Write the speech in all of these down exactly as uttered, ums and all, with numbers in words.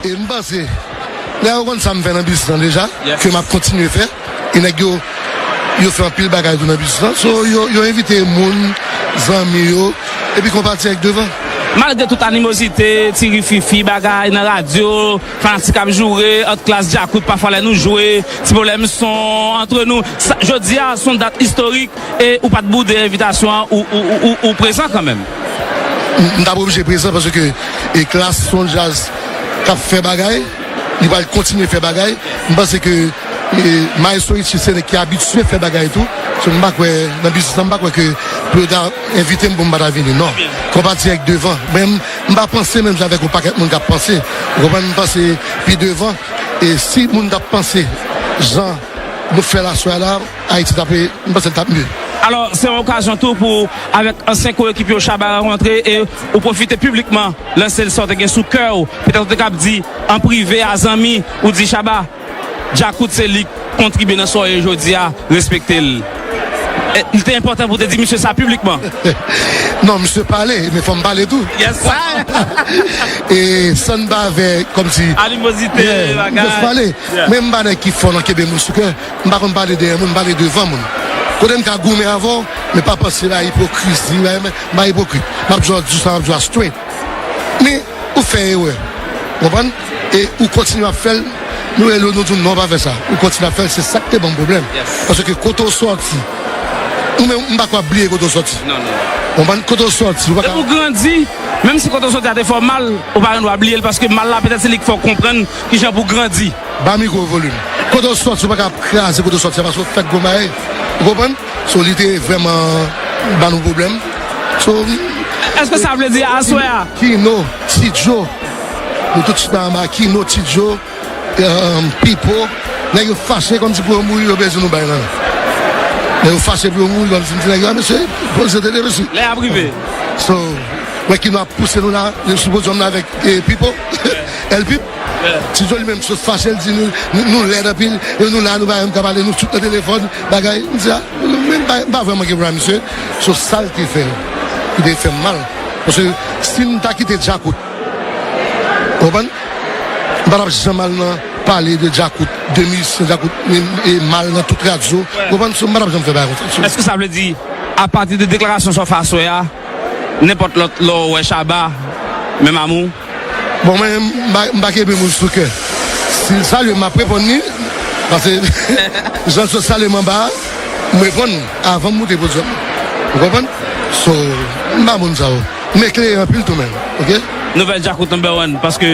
E m panse, nèg yo konn sa m fè nan biznis lan deja, ke m ap kontinye fè. E nèg yo, yo fè anpil bagay tou nan biznis lan. So, yo, yo envite moun, zanmi yo, epi konpati ak devan. Malgre tout animozite, ti ri fifi, bagay nan radyo, fanatik ap joure, ant klas djakout, pafwa lè nou jwe, ti pwoblèm son antre nou. Sa, jodi a, se yon dat istorik e ou pa t boude envitasyon an, ou, ou, ou, ou, ou prezan kanmenm. M, m t ap oblije prezan paske e klas se yon djaz k ap fè bagay, li pral kontinye fè bagay. M panse ke e, Maestro Richie se nèg ki abitye fè bagay tou. So, m pa kwè, nan biznis lan, m pa kwè ke pou yo ta envite m pou m pa ta vini. Non. Konpati ak devan. Men m, m pa panse menm jan avèk yon pakèt moun k ap panse. Ou konprann? M panse pi devan. E si moun t ap panse jan nou fè l aswè a la, Ayiti t ap, m panse l t ap mye. Alò, se yon okazyon tou pou, avèk ansyen koyekip yo, Shabba rankontre e ou pwofite piblikman lanse l sa w te gen sou kè w. Petèt ou te kab di an prive a zanmi, ou di, Shabba, Djakout se li k kontribye nan sa w ye jodi a, respekte l. E, li te enpòtan pou w te di misye sa piblikman. Non, misye pale, men fò m pale tou. Yes, sir. E san n pa vè kòmsi animozite, yeah, bagay. Misye pale. Yeah. Men m pa nèg ki fò nan kenbe moun sou kè. M pa konn pale dèyè moun, m pale devan moun. Kote m ka goumen avè w, men pa panse la ipokrizi, m pa ipokrit. M ap di w sa, m ap di w straight. Men, ou fè erè. Konprann? E ou kontinye ap fè l, nou rele w, nou di w non, pa fè sa. Ou kontinye ap fè l, se sa k te ban m pwoblèm. Yes. Paske kote w sòti, ou menm, m pa kwè w ap bliye kote w sòti. Non, non. Konprann? Kote w sòti, ou pa ka. Depi w grandi, menm si kote w sòti a te fè w mal, ou pa gen dwa bliye l, paske mal la, petèt, se li k fè w konprann kijan pou w grandi. Ba mikwo w volim. Kote w sòti, ou pa ka ap kraze kote w sòti a, paske w fèk gon bagay. Ou konprann? So, li te vrèman ban nou pwoblèm. So, èske sa vle di aswè a? Kino, Ti Djo, nou tout chita anba Kino, Ti Djo, um, Pipo. Nèg yo fache kòmsi pou yo mouri, yo bezwen nou bay nan. Nèg yo fache pou yo mouri, kòmsi m di nèg yo, a, mesye, poze tete, mesye. Lè ap rive. So, wè Kino ap pouse nou la, yo sou podyòm la avèk, eh, Pipo, El Pip. Ti Djo li menm sot fache, l di nou, nou, nou lèd anpil, e nou la, nou pa menm ka pale, nou tout nan telefòn, bagay. M di, a, men m pa, m pa vrèman gen pwoblèm, misye. So, sa l te fè, li te fè m mal. Paske si m ta kite Djakout, ou konprann? M pa t ap janm al nan pale de Djakout, de mizisyen Djakout, e, e mal nan tout radyo. Ou konprann? So, m pa t ap janm fè bagay konsa. So, èske sa vle di, apati de deklarasyon sa w fè aswè a, nenpòt lòt lè w wè Shabba, menm amou? Bon, mwen, m pa, m pa kenbe moun sou kè. Si l salye m, m ap reponn li. Paske jan l sot salye m anba a, m reponn avan m moute podyòm. Ou konprann? So, m pa moun sa yo. M eklere anpil tou menm, oke? Nouvèl Djakout number one, paske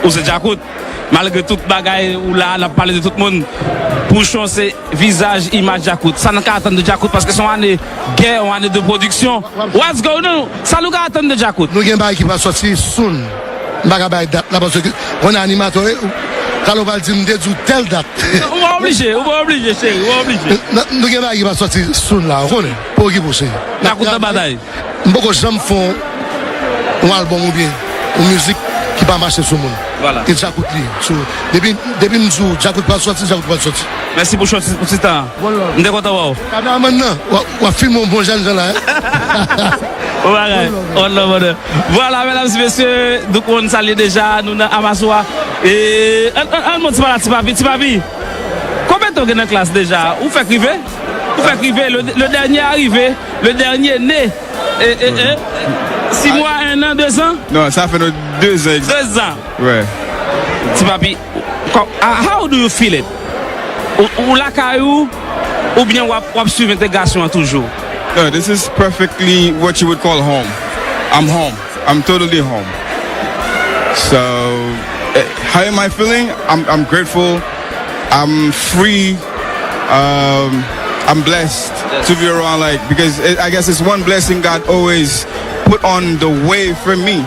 ou se Djakout. Malgre tout bagay, ou la, n ap pale de tout moun. Pouchon se vizaj, imaj Djakout. Sa n ka atann de Djakout, paske se yon ane gè, yon ane de pwodiksyon. What's going on? Sa nou ka atann de Djakout? Nou gen bagay ki pral sòti soon. M pa ka bay dat la, paske konnen animatè, talè w pral di m te di w tèl dat. Ou pa oblije, ou pa oblije, cheri, ou pa oblije. N-, n-, nou gen bagay ki pral sòti soon la, ou konnen. Pa okipe w, cheri. Djakout nan batay. M poko janm fè yon, yon albòm oubyen yon mizik ki pa mache sou moun. Vwala. E Djakout li ye. So, depi, depi m di w Djakout pral sòti, Djakout pral sòti. Mèsi pou chòt, pou ti tan an. Bon love. M te kontan wè w. Kameramann nan, w ap, w ap filme yon bon jènjan la, hein? Bon bagay. Bon love. Bon love, brother. Vwala, medam e mesye, Douk One salye deja, nou nan Amaswa. E, an, an, an, bon, ti pala, ti papi, ti papi. Konbyen tan w gen nan klas deja? Ou fèk rive? Ou fèk rive, le, le dernier arrivé, le dernier né. E, e, e, six mois, un an, deux ans? Non, sa fè nou deux ans. Deux ans. Ouais. Ti papi, kò-, ah, how do you feel it? Ou, ou lakay ou, oubyen w ap, w ap swiv entegrasyon an toujou? No, this is perfectly what you would call home. I'm home. I'm totally home. So, eh, how am I feeling? I'm, I'm grateful. I'm free. Um, I'm blessed to be around, like, because it, I guess it's one blessing God always put on the way for me.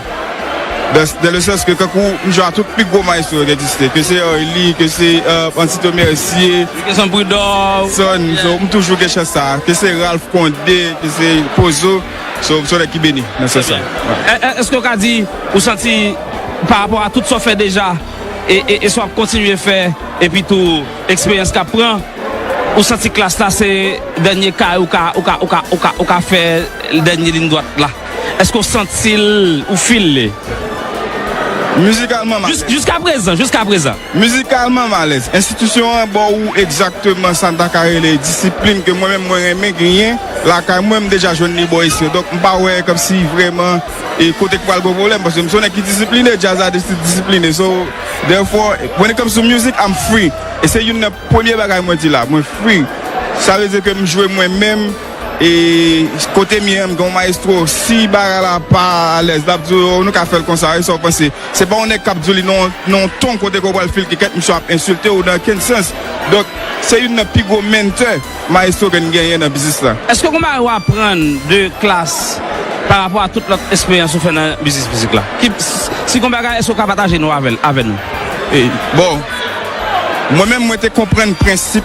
Dans, dans le sens que, kankou, m jwe a tout pi gwo maestro ki egziste, ke se Arly, ke se, euh, Antito Mercier, ke se Prud'Or, Son, so, m toujou gen chans sa, ke se Ralph Condé, ke se Pozo, so, m se yon nèg ki beni nan sans sa. Trè byen. È-, è-, èske w ka di, ou santi, pa rapò a tout sa w fè deja, e, e, e sa w ap kontinye fè, epi tou, eksperyans k ap pran, ou santi klas la se dènye kay ou ka, ou ka, ou ka, ou ka, ou ka fè dènye liy dwat la? Èske w santi l, ou feel li? Mizikalman, m alèz. Jis-, jiska prezan, jiska prezan. Mizikalman, m alèz. Enstitisyon an ba w egzakteman sa n ta ka rele disiplin ke mwen menm mwen renmen genyen lakay mwen, m deja jwenn li bò isi. Donk, m pa wè kòmsi vrèman e kote k pral gen pwoblèm, paske m se yon nèg ki disipline, djaz la disi-, disipline. So, therefore, when it comes to music, I'm free. E se youn nan premye bagay mwen di la, mwen free. Sa vle di ke m jwe mwen menm, e kote m ye an, m gen yon mayestwo, si bagay la pa alèz, l ap di w, "Oh, nou ka fè l konsa, wi, sa w panse?" Se pa yon nèg k ap di w li nan, nan yon ton kote ke w pral fil ke kèt misye ap ensilte w nan okenn sans. Donk, se youn nan pi gwo mentè mayestwo ke n genyen nan biznis la. Èske w gen bagay w aprann de Klass pa rapò a tout lòt esperyans ou fè nan biznis mizik la? Ki, si gen bagay, èske w ka pataje nou avè l, avè nou? E, bon, mwen menm, mwen te konprann prensip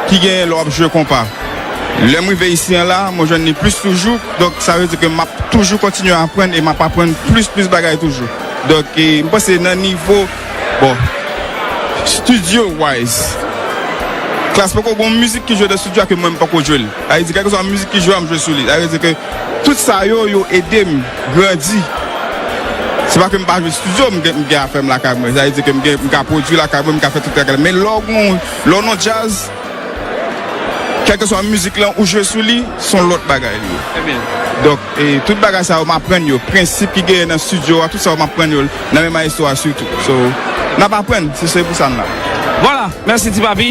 ki genyen lè w ap jwe konpa. Lè m rive isi an la, mwen jwenn li plis toujou. Donk, sa vle di ke m ap toujou kontinye aprann e m ap aprann plis, plis bagay toujou. Donk, e, m panse nan nivo, bon, studio wise, Klass poko gon mizik ki jwe nan studio a ke mwen m poko jwe l. Sa vle di, kèlkeswa mizik ki jwe a, m jwe sou li. Sa vle di ke tout sa yo, yo ede m grandi. Se pa ke m pa jwe studio, m gen, m gen afè m lakay mwen. Sa vle di ke m gen, m ka pwodui lakay mwen, m ka fè tout bagay. Men lè w gon, lè w nan djaz, kèlkeswa mizik lan ou jwe sou li, se yon lòt bagay li ye. Trè byen. Donk, e, tout bagay sa yo m aprann yo, prensip ki genyen nan studio a, tout sa yo m aprann yo nan men mayestwo a sitou. So, n ap aprann, se, se pou sa n la. Vwala, mèsi Ti Papi.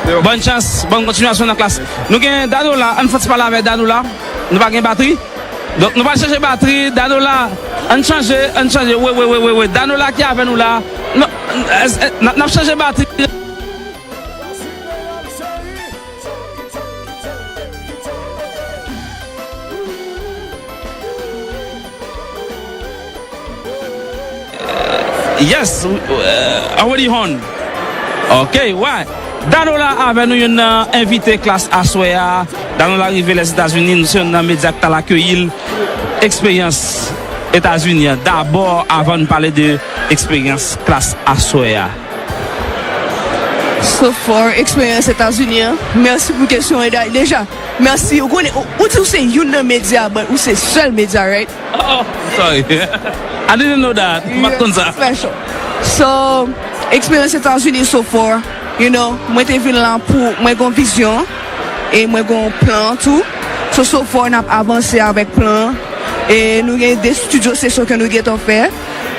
Yo. Bòn chans, bòn kontinyasyon nan Klass. Nou gen Danola, ann fè ti pale avèk Danola. Nou pa gen batri. Donk, nou pral chanje batri. Danola, ann chanje, ann chanje. Wi, wi, wi, wi, wi. Danola ki avè nou la. Non, n, n, n, n ap chanje batri. Yes, uh, already on. Ok, why? Danola avè nou, youn nan envite Klass aswè a. Danola rive Lèzetazini, nou se youn nan medya k t al akeyi l. Eksperyans Etazini an dabò, avan n pale de eksperyans Klass aswè a. So far, eksperyans Etazini an. Mèsi pou kesyon an, deja. Mèsi. Ou konnen, ou, ou di ou se youn nan medya, but ou se sèl medya, right? Oh, sorry. I didn't know that. M pa t konn sa. Special. So, eksperyans Etazini so far, you know, mwen te vin la pou, mwen gon vizyon, e mwen gon plan tou. So, so far, n ap avanse avèk plan. E nou gen de studio session ke nou gentan fè.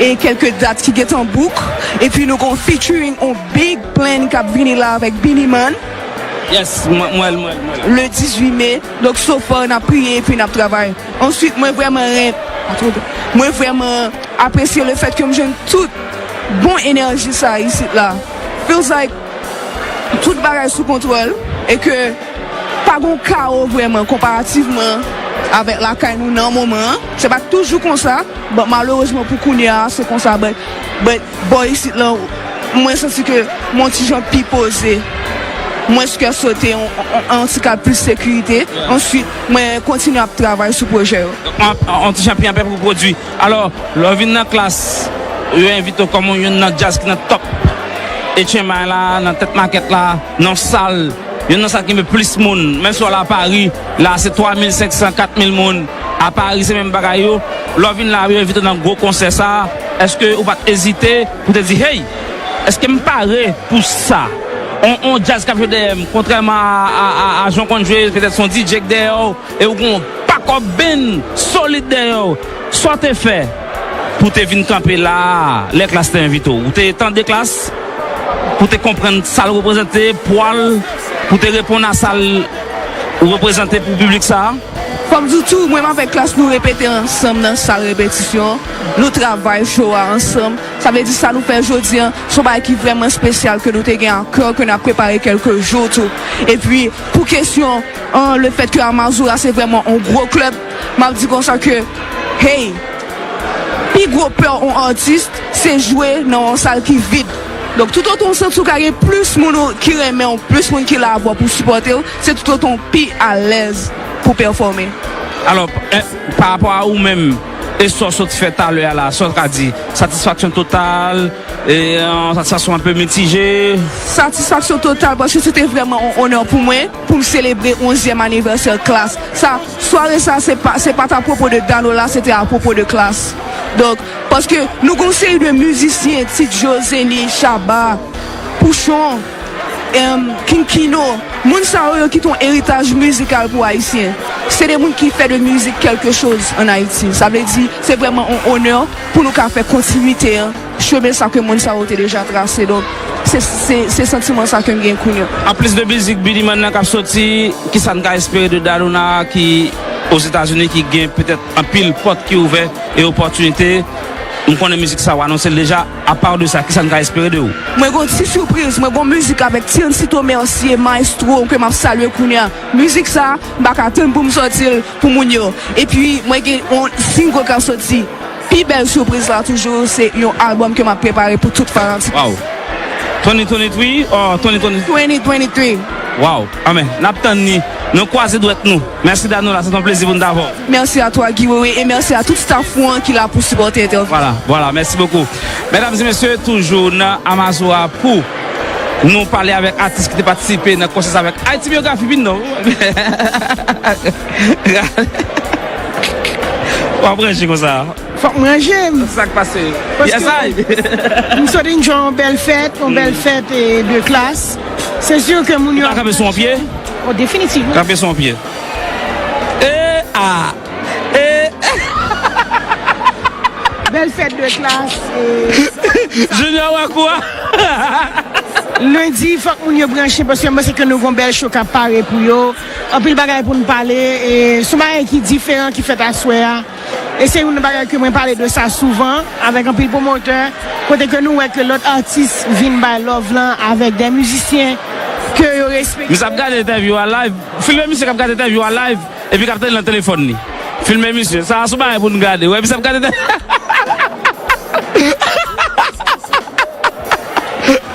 E kèlke dat ki gentan book. Epi nou gon featuring, on big plan k ap vini la avèk Beenie Man. Yes, mwen, mwen, mwen, mwen. Le dizuit me. Donk, so far, n ap priye epi n ap travay. Answit, mwen vrèman ren-, mwen vrèman apresye le fèt ke m jwenn tout bon enèji sa isit la. Feels like tout bagay sou kontwòl e ke pa gon kawo vrèman konparativman avèk lakay nou nan moman an. Se pa t toujou konsa, but malerezman pou kounye a, se konsa. But, but bò isit la, mwen santi ke m on ti jan pi poze. Mwen kè sote, on, on, on ti ka plis sekirite. Answit, mwen kontinye ap travay sou pwojè yo. Donk, on, on ti jan pi anpè pou pwodui. Alò, lè w vin nan Klass, yo envite w kòm youn nan djaz ki nan top H M I la, nan tèt makèt la, nan sal, youn nan sal ki gen plis moun. Menm si w al a Pari, la se twa mil senk san, kat mil moun. A Pari, se menm bagay yo. Lè w vin la, yo envite w nan gwo konsè sa. Èske ou pa t ezite pou te di, "Hey, èske m pare pou sa?" On, on djaz k ap jwe dèyè m, kontrèman a, a, a, a jan w konn jwe, petèt se on D J k dèyè w, e ou gon pakòp band solid dèyè w. Sa w te fè pou w te vin kanpe la a, lè Klass te envite w? Ou te tande Klass pou w te konprann sa l reprezante, pwa l, pou w te reponn a sa l reprezante pou piblik sa a? Fò m di w tou, mwen menm avèk Klass, nou repete ansanm nan sal repetisyon, nou travay show a ansanm. Sa vle di sa nou fè jodi a, se yon bagay ki vrèman espesyal ke nou te gen a kè, ke n ap prepare kèlke jou tou. Epi, pou kesyon an, le fèt ke Amazura se vrèman yon gwo klèb, m ap di konsa ke, hey, pi gwo pè yon atis, se jwe nan yon sal ki vid. Donk, toutotan w santi w ka gen plis moun ou, ki renmen w, plis moun ki la avè w pou sipòte w, se toutotan w pi alèz pou pèfòme. Alò, eh, pa rapò a ou menm, e sa w sot fè talè a la, sa w ka di, satisfaksyon total, e, yon satisfaksyon enpe mitije? Satisfaksyon total, paske se te vrèman yon onè pou mwen, pou m selebre onzyèm anivèsè Klass. Sa, sware sa, se pa, se pa t apwopo de Danola, se te apwopo de Klass. Donk, Paske nou gen yon seri de mizisyen, Ti Joe, Zeni, Shabba, Pouchon, em, King Kino. Moun sa yo, yo kite yon eritaj mizikal pou Ayisyen. Se de moun ki fè de mizik kèlke choz ann Ayiti. Sa vle di, se vrèman yon onè pou nou ka fè kontinwite an, chemen sa ke moun sa yo te deja trase. Donk, se, se, se santiman sa ke m gen kounye a. Anplis de mizik Beenie Man nan k ap soti, kisa n ka espere de Dalouna ki Ozetazini, ki gen petèt anpil pòt ki ouvè e opòtinite? M konnen mizik sa w anonse l deja. Apa de sa, kisa n ka espere de ou? Mwen gen yon ti sipriz, mwen gen yon mizik avèk Tiancito Mercier, maestro, ke m ap salye kounye a. Mizik sa, m pa ka tann pou m sòti l pou moun yo. Epi, mwen gen yon single k ap sòti. Pi bèl sipriz la toujou, se yon album ke m ap prepare pou tout fanatik. Wow. Twenty twenty-three or twenty twenty? Twenty twenty-three. Wow. Amen. N ap tann ni. Nou kwaze dwèt nou. Mèsi Dalouna, se yon plezi pou n t avè w. Merci à toi, Guy Wewe, et merci à tout staff ou an ki la pou sipòte Entèvyou. Voilà, voilà, merci beaucoup. Medam e mesye, toujou nan Amazua pou nou pale avèk atis ki te patisipe nan konsè sa avèk Haiti Biographie, vin non. W ap ranje konsa. Fòk m ranje m. Sa k pase? Paske yes, I. M sot enjoy yon bèl fèt, yon bèl fèt, e, de klas. Se si ke moun yo. Ou ta kanpe sou yon pye? Oh, definitivman. Kanpe sou yon pye. E a. E. Bèl fèt de klas. E. Junior Wakoua. Lendi, fòk moun yo branche paske m panse ke nou gon bèl show k ap pare pou yo. Anpil bagay pou n pale. E se yon bagay ki diferan ki fèt aswè a. E se youn nan bagay ke mwen pale de sa souvan avèk anpil pwomotè, kote ke nou wè ke lòt atis vin bay love lan avèk de mizisyen ke yo respekte. Misye ap gade entèvyou a live. Filme misye k ap gade entèvyou a live epi k ap tande nan telefòn li. Filme misye. Sa a se yon bagay pou n gade. Wè, misye ap gade entèvyou.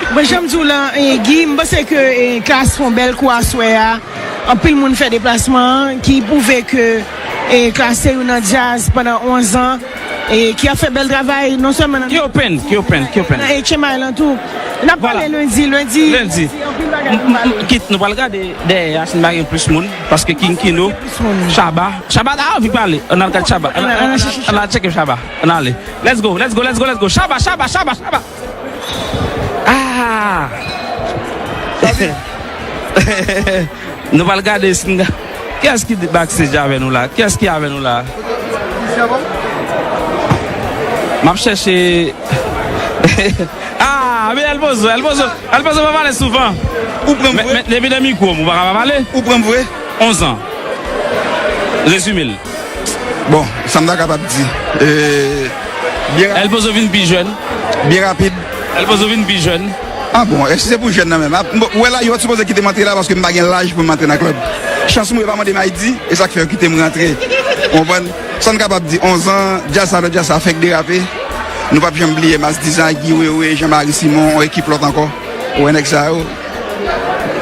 Mwen, jan m di w lan, e, Guy, m panse ke, e, klas fè yon bèl kou aswè a. Anpil moun fè deplasman an, ki pwouve ke, e, klas se youn nan djaz pandan onz an, e, ki ap fè bèl travay, non sèlman nan. Ki open, ki open, ki open. Nan H M I lan tou. N ap pale lendi, lendi. Lendi. Anpil bagay pou n pale. Kit nou pral gade dèyè a, si n pa gen plis moun, paske King Kino, Shabba. Shabba ta anvi pale. Ann al gade Shabba. Ann al, ann al, ann al tcheke Shabba. Ann ale. Let's go, let's go, let's go, let's go. Shabba, Shabba, Shabba, Shabba. Ah! Nou pral gade si n ka. Kiyès ki backstage avè nou la? Kiyès ki avè nou la? M ap chèche. Ah, men Elbozo, Elbozo, Elbozo pa pale souvan. Ou pran m vre? Men, men, depi nan mikwo m, ou pa ka pa pale. Ou pran m vre? Onz an. Rezime l. Bon, sa m ta kapab di. E, byen rapid. Elbozo vin pi jèn. Byen rapid. Elbozo vin pi jèn. Ah bon, e si se pou jèn nan menm? Ah, bon, ou wè la, yo pa t sipoze kite m antre la paske m pa gen laj pou m antre nan klèb. Chans mwen, yo pa mande m I D, e sa k fè yo kite m rantre. Ou konprann? Sa n kapab di, onz an, djaz sa, lòt djaz sa fèk derape. Nou p ap janm bliye Mass Design, Guy Wewe, Jean Marie Simon, yon ekip lòt ankò. Ou wè nèg sa yo.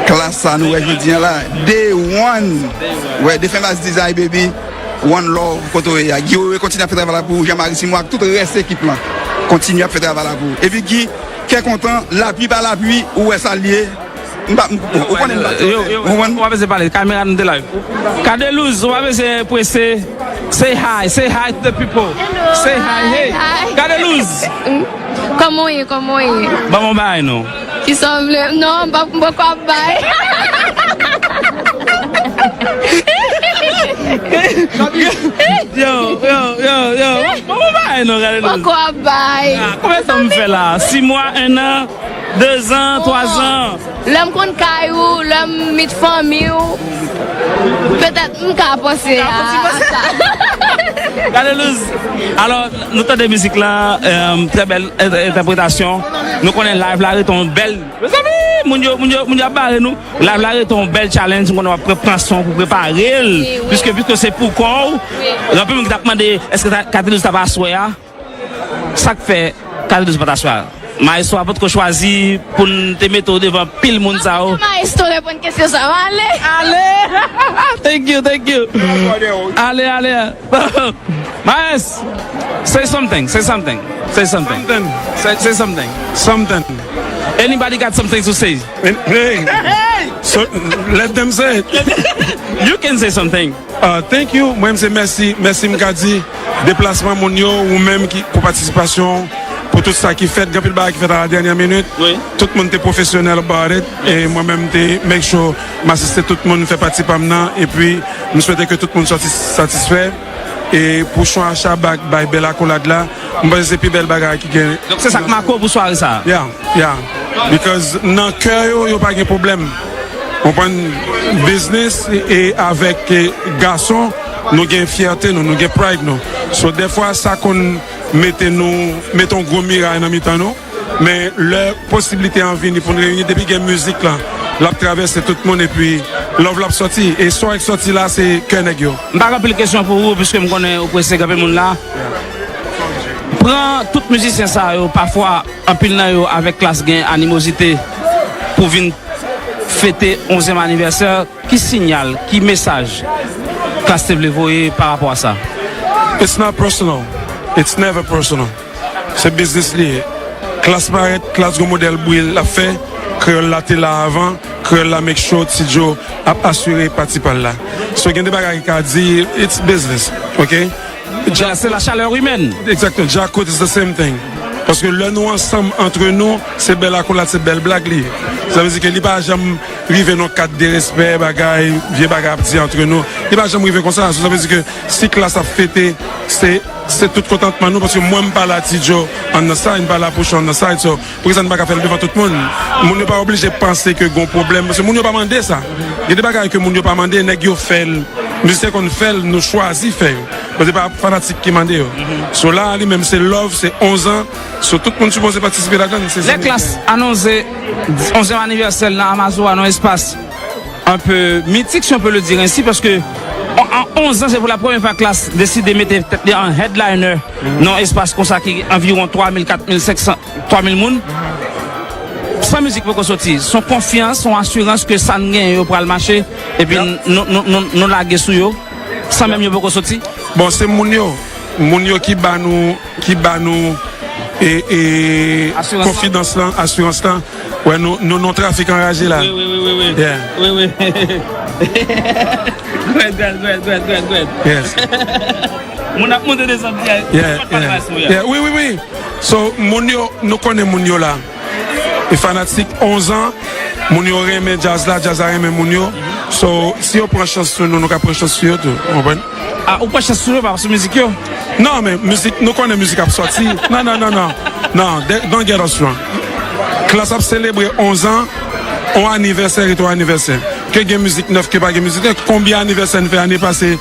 Klas sa nou wè jodi an la. Day one. Wè, defen Mass Design, baby. One love, kote w ye a. Guy Wewe kontinye ap fè travay la pou Jean Marie Simon ak tout rès ekip lan. Kontinye ap fè travay la pou ou. Epi Guy, kè kontan, lapli pa lapli, ou wè sa l ye. M pa, m, ou konnen m pa. Yo, yo, w ap ese pale, kamera nou te live. Cadelouse, w ap ese prese. Say hi, say hi to the people. Say hi, hey. Cadelouse. Kòman w ye, kòman w ye? Ban m yon bagay non. Kisa w vle? Non, m p ap, m poko ap bay. Yo, yo, yo, yo. Ban m yon bagay non, Cadelouse. Poko ap bay. Ah, konbyen tan m fè la? Sis mwa, en an, de zan, twa zan. Lè m konn kay ou, lè m meet fanmi w, petèt m ka panse a, a sa. Cadelouse, alò, nou tande mizik la, euh, trè bèl entè-, entèpretasyon. Nou konnen live la rete yon bèl. Mezanmi, moun yo, moun yo, moun yo ap bare nou. Live la rete yon bèl challenge, m konnen w ap pran, pran son pou prepare l. Wi, wi. Piske, piske se pou kò w. Wi. Gen anpil moun ki t ap mande, èske ta, Cadelouse t ap aswè a? Sa k fè Cadelouse pa t aswè a? Maestro a potko chwazi pou n te mete w devan pil moun sa yo. Maestro reponn kesyon sa yo. Ale! Ale! Thank you, thank you. Ale, ale. Maes, say something, say something, say something. Something. Say, say something. Something. Anybody got something to say? Hey, hey. So, let them say it. You can say something. Ah, thank you. Mwen, m se mèsi. Mèsi, m ka di. Deplasman moun yo, ou menm ki pou patisipasyon, pou tout sa ki fèt, gen anpil bagay ki fèt a la dènyè minit. Wi. Tout moun te pwofesyonèl about it, e mwen menm te make sure m asiste tout moun, fè pati pa m nan, epi m swete ke tout moun sòti satisfè. E pou Chon Acha bay bèl akolad la, m panse se pi bèl bagay ki gen. Donk se sa k make w pou sware sa a? Yeah, yeah. Because nan kè yo, yo pa gen pwoblèm. Konprann, biznis e avèk, e, gason, nou gen fyète nou, nou gen pride nou. So, dèfwa, sa konn mete nou, mete yon gwo miray nan mitan nou. Men lè posiblite an vini pou n reyini, depi gen mizik lan, l ap travèse tout moun, epi love l ap sòti. E sa w wè k sòti la, se kè nèg yo. M pa gen anpil kesyon pou ou, piske m konnen ou prese, gen anpil moun la. Pran tout mizisyen sa yo, pafwa, anpil nan yo avèk Klass gen animozite pou vin fete onzyèm anivèsè. Ki siyal, ki mesaj Klass te vle voye pa rapò a sa? It's not personal. It's never personal. Se biznis li ye. Klass parèt, Klass gon modèl bri l ap fè. Kreyòl la te la avan. Kreyòl la make sure Ti Joe ap asire pati pa l la. So gen de bagay ki ka di, it's business, ok? Dja, se la chaleur humaine. Exactement. Djakout is the same thing. Paske lè nou ansanm antre nou, se bèl akolad, se bèl blag li ye. Sa vle di ke li pa janm rive nan kad derespè, bagay, vye bagay ap di antre nou. Li pa janm rive konsa. So, sa vle di ke si Klass ap fete, se, se tout kontantman nou, paske mwen m pa la Ti Joe on the side, m pa la Pouchon on the side. So, poukisa n pa ka fè l devan tout moun? Moun yo pa oblije panse ke gon pwoblèm, paske moun yo pa mande sa. Gen de bagay ke moun yo pa mande, nèg yo fè l. Mizisyen konn fè l, nou chwazi fè yo. Paske se pa fanatik ki mande yo. So la, li menm se love, se onz an. So tout moun sipoze patisipe ladann. Se sa. Lè Klass anonse onzyèm anivèsè l nan Amazua, nan espas un peu mythique, si on peut le dire ainsi, paske an, an onz an, se pou la premyè fwa Klass deside mete tèt li an headliner nan espas konsa ki anviwon twa mil, kat mil, senk san, twa mil moun. San mizik poko soti, son konfyans, son asirans ke sa n genyen yo pral mache, epi nou, nou, nou, nou lage sou yo, san menm yo poko soti. Bon, se moun yo, moun yo ki ba nou, ki ba nou, e, e, konfidans lan, asirans lan. Wè, nou, nou, nou trafik anraje la. Wi, wi, wi, wi, wi. Yeah. Wi, wi. Gwèt, gwèt, gwèt, gwèt, gwèt, gwèt. Yes. Moun ap monte desann, yeah, yeah, yeah. Yeah, wi, wi, wi. So, moun yo, nou konnen moun yo la. E fanatik onz an, moun yo renmen djaz la, djaz la renmen moun yo. So, si yo pran chans sou nou, nou ka pran chans sou yo tou. Ou konprann? Ah, ou pran chans sou yo, pa sou mizik yo? Non, men mizik, nou konnen mizik ap sòti. Non, non, non, non. Non, de- don't get us wrong. Klass ap selebre onz an, on anivèsè rete on anivèsè. Ke gen mizik nèf, ke pa gen mizik nèf. Konbyen anivèsè n fè ane pase?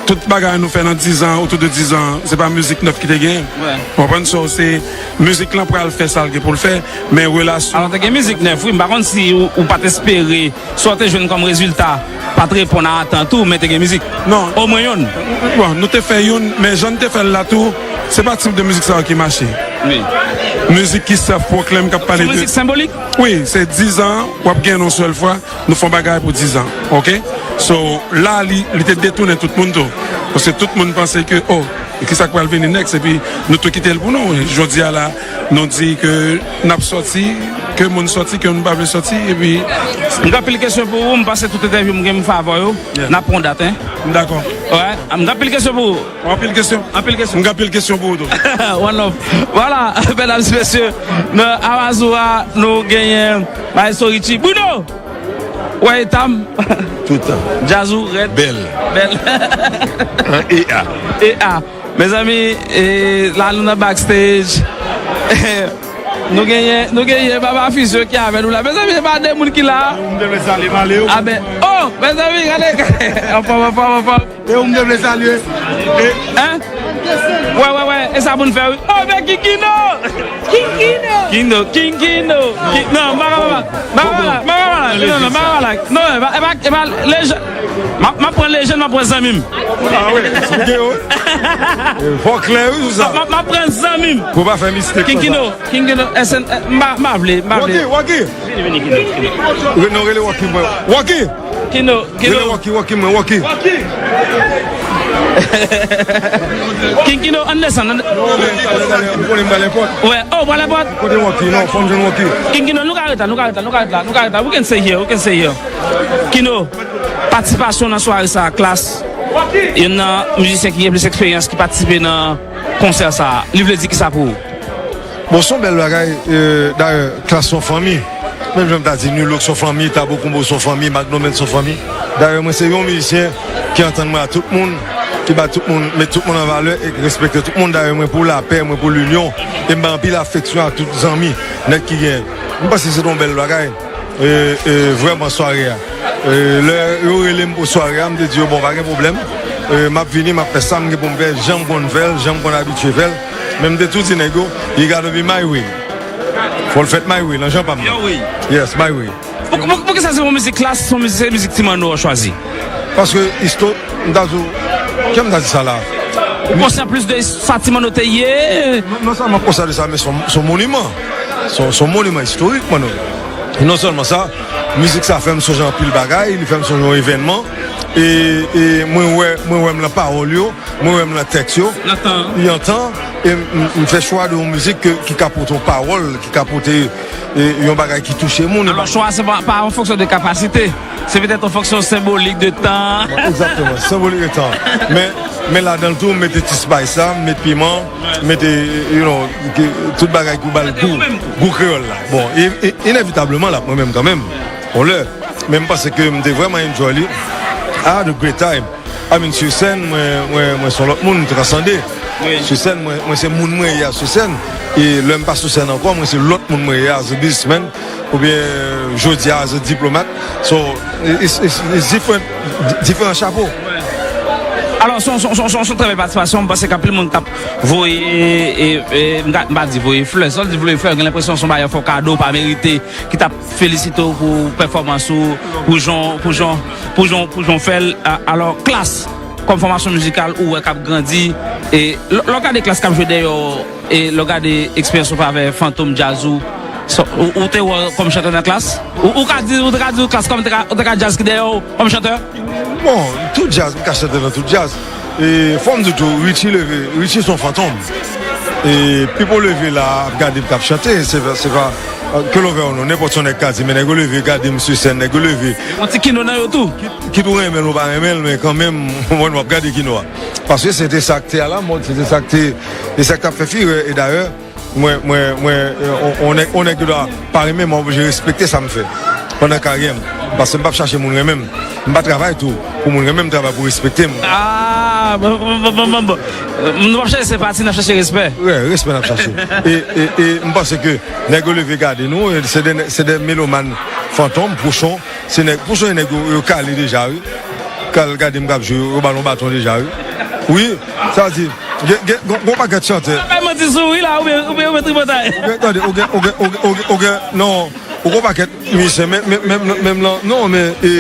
Tout bagay nou fè nan diz an, otou de diz an, se pa mizik nèf ki te genyen. Wè. Ou konprann? So, se mizik lan pral fè sa l gen pou l fè, men relasyon. Alò, te gen mizik nèf, wi, m pa konn si ou, ou pa t espere sa w te jwenn kòm rezilta pa t reponn a atant ou, men te gen mizik. Non. Omwen youn. Bon, nou te fè youn, men jan n te fè l la tou, se pa tip de mizik sa yo ki mache. Wi. Mizik ki self proclaim, k ap pale de. Se mizik senbolik? Wi, se diz an, w ap gen yon sèl fwa, nou fè yon bagay pou diz an, ok? So, la, li, li te detounen tout moun tou. Paske tout moun panse ke, oh, e kisa k pral vini next? Epi nou tou kite l pou nou. Jodi a la, nou di ke n ap sòti, ke moun sòti, ke moun pa vle sòti, epi. M gen anpil kesyon pou ou, m panse tout entèvyou m gen m fè avè w yo, yeah, n ap pran dat, hein? M dakò. Wè, m gen anpil kesyon pou ou. Anpil kesyon. Anpil kesyon. M gen anpil kesyon pou ou tou. One love. Vwala, medam e mesye, nan Amazua, nou genyen Maestro Richie. Bruno! Wè eta m. Toutan. Djaz ou rèd. Bèl. Bèl. An E A. E A. Mezanmi, e, la nou nan backstage. Nou genyen, nou genyen Baba Fusion ki avè nou la. Mezanmi, se pa de moun ki la. Ou m te vle salye, m ale, ou. Ah ben, oh, mezanmi, gade, gade. Anfòm, anfòm, anfòm. E ou m te vle salye. E. Hein? Wè, wè, wè. E sa pou n fè, wi. Oh, men Kinkino! Kinkino! Kindo, Kinkino! Ki-, non, m pa ka, m pa ka, m pa ka, m pa ka, non, non, m pa ka, non, e pa, e pa, e pa, lejann, m ap, m ap pran lejann, m ap pran zanmi m. Ah wi, se gen, wi. Fò klè, wi, sou sa. M ap, m ap pran zanmi m. Pou pa fè mistake. Kinkino, Kinkino, S N, eh, m pa, m pa vle, m pa vle. Waky, Waky. Vini, vini, Kindo, Kindo. Re-, non, rele Waky mwen. Waky! Kindo, Kindo. Rele Waky, Waky mwen, Waky. King Kindo, ann desann, ann. Ou konnen m pral lèpòt. Wè, oh, pral lèpòt. Kote Waky? Non, fò m jwenn Waky. King Kindo, nou ka ret la, nou ka ret la, nou ka ret la, nou ka ret la. We can stay here, we can stay here. Kindo, patisipasyon nan sware sa, Klass. Youn nan mizisyen ki gen plis eksperyans ki patisipe nan konsè sa a, li vle di kisa pou ou? Bon, se yon bèl bagay. Dayè, Klass se yon fanmi. Menm jan m ta di, Nu Look se yon fanmi, Tabokombo se yon fanmi, Magnum Menn se yon fanmi. Dayè, mwen se yon mizisyen ki antann mwen a tout moun, ki ba tout moun, met tout moun an valè e ki respekte tout moun. Dayè, mwen pou lapè, mwen pou linyon, e m bay anpil afeksyon a tout zanmi nèt ki gen. M panse se te yon bèl bagay. E, e, vrèman sware a. E, lè yo rele m pou sware a, m te di yo, bon, pa gen pwoblèm. E, m ap vini, m ap fè sa m gen pou m fè, jan m konn fè l, jan m konn abitye fè l. Men m te tou di nèg yo, you gotta be my way. Fò l fèt my way, nan jan pa m nan. Your way. Yes, my way. Pou, pou, poukisa se yon mizik Klass, se yon mizik, se mizik Ti Manno w chwazi? Paske isto, m ta di w, kè m ta di sa la? Ou konsyan plis de sa Ti Manno te ye? Non, non sèlman m konsyan de sa, men se yon, se yon moniman. Se yon, se yon moniman istorik, Manno. Non sèlman sa, mizik sa fè m sonje anpil bagay, li fè m sonje yon evènman. E, e mwen wè, mwen wè m nan pawòl yo, mwen wè m nan tèks yo. Nan tan. Li an tan, e m, m, m fè chwa de yon mizik ke, ki ka pote yon pawòl, ki ka pote, e, yon bagay ki touche moun. Alò, chwa se pa, pa an fonksyon de kapasite. Se petèt an fonksyon senbolik de tan. Egzakteman, senbolik de tan. Men, men ladan l tou, m mete ti spice la, m met piman, m mete, you know, ke, tout bagay ki ba l gou, gou kreyòl la. Bon, e, e, inevitableman, l ap mwen menm kanmenm. On lè. Men m panse ke m te vrèman enjoy li. I had a great time. I mean, sou sèn, mwen, mwen, mwen se yon lòt moun, m transande. Wi. Sou sèn, mwen, mwen se moun mwen ye a sou sèn. E lè m pa sou sèn ankò, mwen se lòt moun mwen ye a, as a businessman. Oubyen jodi a, as a diplomat. So, it's, it's, it's different, diferan chapo. Alò, se yon, se yon, se yon, se yon trè bèl patisipasyon. M panse gen anpil moun k ap voye, e, e, m ka, m pa di voye flè. Sa w di voye flè, gen lenpresyon se yon bagay w fè w kado, w pa merite, ki t ap felisite w pou pèfòmans ou, pou jan, pou jan, pou jan, pou jan w fè l. A, alò, Klass, kòm fòmasyon mizikal, ou wè k ap grandi. E lè, lè w gade Klass k ap jwe dèyè w, e lè w gade eksperyans ou fè avèk Fantom Jazz ou, sa, ou, ou te wè w kòm chantè nan Klass? Ou, ou ka di, ou te ka di Klass kòm te ka, ou te ka djaz ki dèyè w kòm chantè? Bon, tout djaz, m ka chante nan tout djaz. E fò m di tou, Richie leve, Richie se yon fantom. E Pipo leve la, ap gade m k ap chante, se pa, se pa, ke l ovè ou non, nenpòt sa yon nèg ka di, men nèg yo leve, gade m sou sèn, nèg yo leve. Yon ti Kino nan yo tou. Kit, kit ou renmen l, ou pa renmen l, men kanmenm, mwen, w ap gade Kino a. Paske se te sa k te alamòd, se te sa k te, e sa k t ap fè firè, e dayè, Mwen, mwen, mwen, e, on, on nèg, on nèg ki dwa pa renmen mwen, oblije respekte sa m fè pandan karyè m. Paske m p ap chache moun renmen m. M pa travay tou pou moun renmen m, m travay pou respekte m. Ah, bon, bon, bon, bon, bon, bon. Nou p ap chache senpati, n ap chache respè. Wi, respè n ap chache. E, e, e m panse ke nèg yo leve gade nou, e se de, se de melomàn fantom, pouchon, Se nèg, pou se nèg yo, yo kale deja, wi. K al gade m k ap jwe, yo ba l yon baton deja, wi. Wi, sa di, gen, gen, gon, gon pakèt chantè. Bay manti sou wi la, oubyen, oubyen, oubyen tripotay. Ou gen, tande, ou gen, ou gen, ou gen, ou gen, ou gen, non, ou gon pakèt mizisyen, men, men, men, men, menm lan, non, men, e,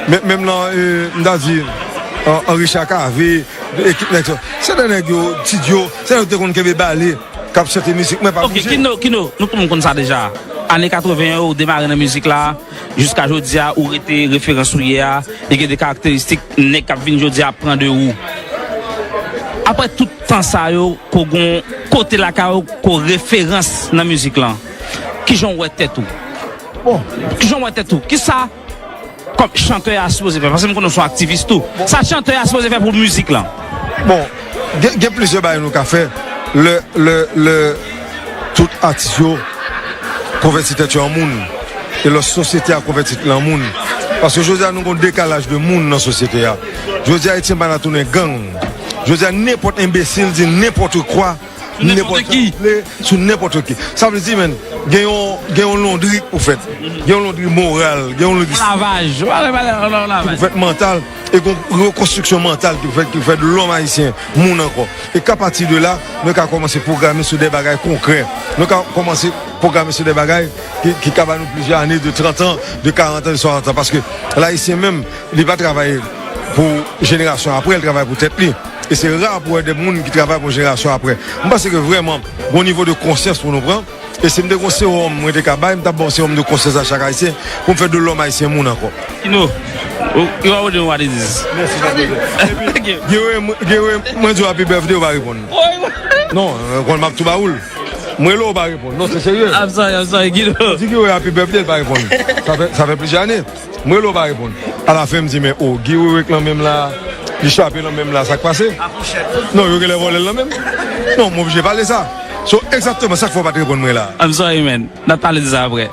men, menm lan, e, m ta di, an, an Richard Cavé, ekip nèg sa. Se de nèg yo, Ti Djo, se nèg yo te konn kenbe bale, k ap chante mizik, mwen pa oblije. Ok, Kino, Kino, nou tout moun konn sa deja. Ane katreven yo, ou demare nan mizik la. Jiska jodi a, ou rete referans ou ye a, e gen de karakteristik nèg k ap vin jodi a pran de ou. Apre tout tan sa yo, ko gon kote lakay ou, ko referans nan mizik lan. Kijan w wè tèt ou? Bon. Kijan w wè tèt ou? Kisa kòm chantè a sipoze fè? Paske m konnen w se yon aktivis tou. Sa chantè a sipoze fè pou mizik lan? Bon, gen, gen plizyè bagay nou ka fè. Lè, lè, lè tout atis yo konvèti tèt yo an moun. E lè sosyete a konvèti l an moun. Paske jodi a nou gon dekalaj de moun nan sosyete a. Jodi a Ayiti pa nan tounen gang. Jodi a nenpòt enbesil di nenpòt kwa, nenpòt sa ki vle sou nenpòt ki. Sa vle di, men, gen yon, gen yon londri pou fèt. Gen yon londri moral, gen yon londri lavaj, pou fèt mantal. E gon rekonstriksyon mantal ki fèt, ki fèt lòm ayisyen, moun ankò. E ka pati de la, nou ka kòmanse pwograme sou de bagay konkrè. Nou ka kòmanse pwograme sou de bagay ki, ki ka ba nou plizyè ane, de trant an, de karant an, de swasant an. Paske Ayisyen menm, li pa travay pou jenerasyon apre, li travay pou tèt li. E se ra pou wè de moun ki travay pou jenerasyon apre. M panse ke vrèman, gon nivo de konsyans pou nou pran. E si m te gon sewòm mwen te ka bay, m t ap ba w sewòm de konsyans a chak Ayisyen pou m fè de lòm ayisyen moun ankò. Kino, you already know what it is. Mèsi, Jean Claude. Epi, Guy Wewe, mwen, Guy Wewe, mwen di w happy birthday, ou pa reponn. Non, ou konn m ap tou ba ou l. Mwen rele w, ou pa reponn. Non, se serye. I'm sorry, I'm sorry, Guido. Di Guy Wewe happy birthday, l pa reponn. Sa fè, sa fè plizyè ane. Mwen rele w, ou pa reponn. Alafen, m di, men, oh, Guy Wewe k lan men m la. Li chape nan men m la, sa k pase? Non, yo genlè vòlè l nan men m. Non, m oblije pale sa. So, egzakteman sa k fè w pa t reponn mwen la. I'm sorry, man. N ap pale de sa apre.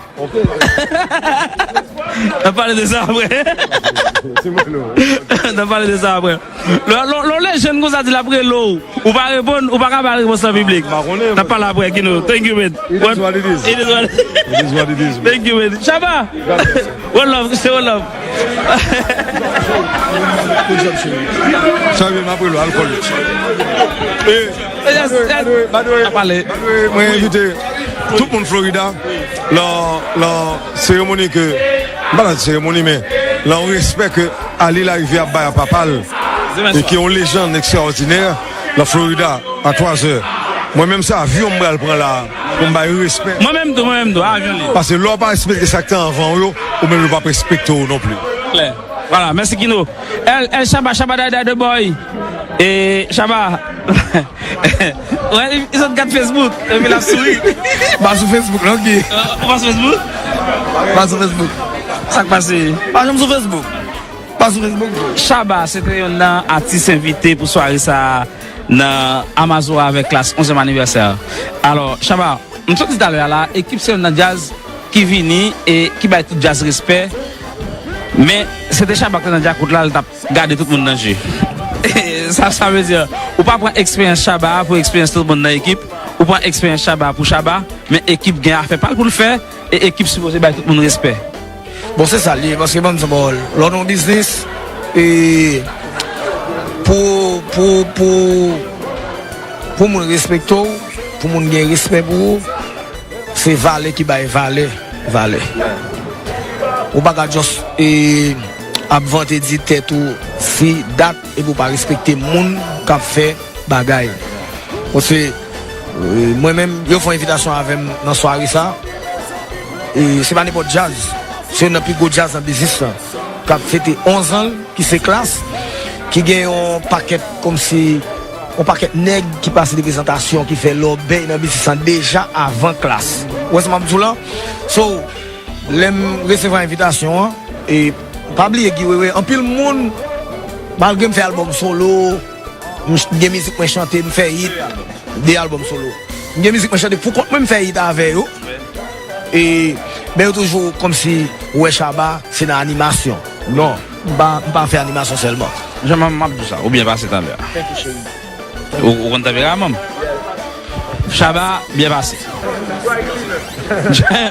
N ap pale de sa apre. N ap pale de sa apre. Lè lè- lè yon jèn konsa di l ap rele w, ou pa reponn, ou pa ka ba l repons an piblik. N ap pale apre, Kino. Thank you, man. It is what it is. It is what it is. It is what it is, man. Thank you, man. Shabba! One love, say one love. Shabba, m ap rele w, alkòl. Eh, Yes, yes. By the way, by the way, Ap pale. By the way, mwen envite tout moun Florida lan lan seremoni ke, m pa nan seremoni, men lan yon respè ke Ali Larivière ap bay a papa l, e ki yon lejann ekstraòdinè lan Florida a twa zè. Mwen menm se avyon m pral pran la pou m bay respè. Mwen menm tou, mwen menm tou, avyon li. Paske lè w pa respekte sa k te anvan w yo, ou menm yo p ap respekte w non pli. Klè. Vwala, mèsi Kino. El, El Shabba, Shabba die die the boy. E Shabba. Wè, li sot gad Facebook, epi l ap souri. Pa sou Facebook, non, ki? Ou pa sou Facebook? Pa sou Facebook. Sa k pase? Pa janm sou Facebook. Pa sou Facebook. Shabba, se te yonn nan atis envite pou sware sa a nan Amazora avèk Klass onzyèm anivèsè. Alò, Shabba, m sot di talè a la, ekip se yonn nan djaz ki vini e ki bay tout djaz respè. Men, se te Shabba k te nan djakout la, l t ap gade tout moun nan je. Sa, sa vle di, ou pa pran eksperyans Shabba a pou eksperyans tout moun nan ekip, ou pran eksperyans Shabba a pou Shabba, men ekip gen afè pa l pou l fè, e ekip sipoze bay tout moun respè. Bon, se sa l ye, paske ban m di w, lè w nan yon biznis, e pou, pou, pou, pou moun respekte w, pou moun gen respè pou ou, se valè ki bay valè, valè. Ou pa ka just, e, ap vante di tèt ou fi dat epi w pa respekte moun k ap fè bagay. Paske, e, mwen menm, yo fè yon envitasyon avè m nan sware sa. E se pa nenpòt djaz. Se youn nan pi gwo djaz nan biznis lan. K ap fete onz an l, ki se Klass, ki gen yon pakèt kòmsi, yon pakèt nèg ki pase de prezantasyon, ki fè lòbèy nan biznis lan deja avan Klass. Ou wè sa m ap di w la? So, lè m resevwa envitasyon an, e pa bliye Guy Wewe, anpil moun, malgre m fè albòm solo, m ch- gen mizik mwen chante, m fè hit, de albòm solo. M gen mizik mwen chante pou kont mwen, m fè hit avè yo. E, men yo toujou kòmsi wè Shabba se nan animasyon. Non, m pa, m pa fè animasyon sèlman. Jan m ap di w sa, ou byen pase talè a. Ou, ou konn tanperaman m. Shabba, byen pase.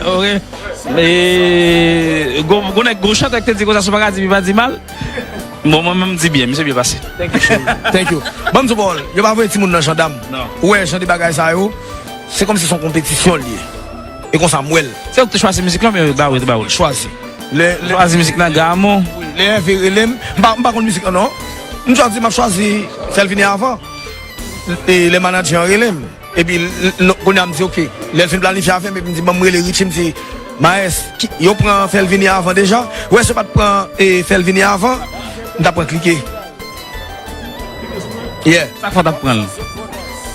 Ok. E, gon, gon nèg, gon chantè ki te di konsa, si w pa ka di byen, pa di mal. Bon, mwen menm, m di byen, misye byen pase. Thank you, cheri. Thank you. Ban m di w pawòl, yo pa voye timoun nan jandam. Non. Ou wè, jan de bagay sa yo, se kòmsi se yon konpetisyon l ye. E konsa m wè l. Se ou ki te chwazi mizik lan, oubyen yo ba ou, yo te ba ou l? Chwazi. Lè, lè, Chwazi mizik nan Gamo. Wi, lè Hervé rele m, m pa, m pa konn mizik lan non. M chwazi, m ap chwazi fè l vini avan. E lè manadjè an rele m, epi l- l- kounye a m di, "Ok." Lè l fin planifye avè m, epi m di, "Ban m rele Richie," m di, "Maes, ki- yo pran fè l vini avan deja?" Wè, si yo pa t pran, e, fè l vini avan, m t ap pran klike. Yeah. Sa k fè w t ap pran l?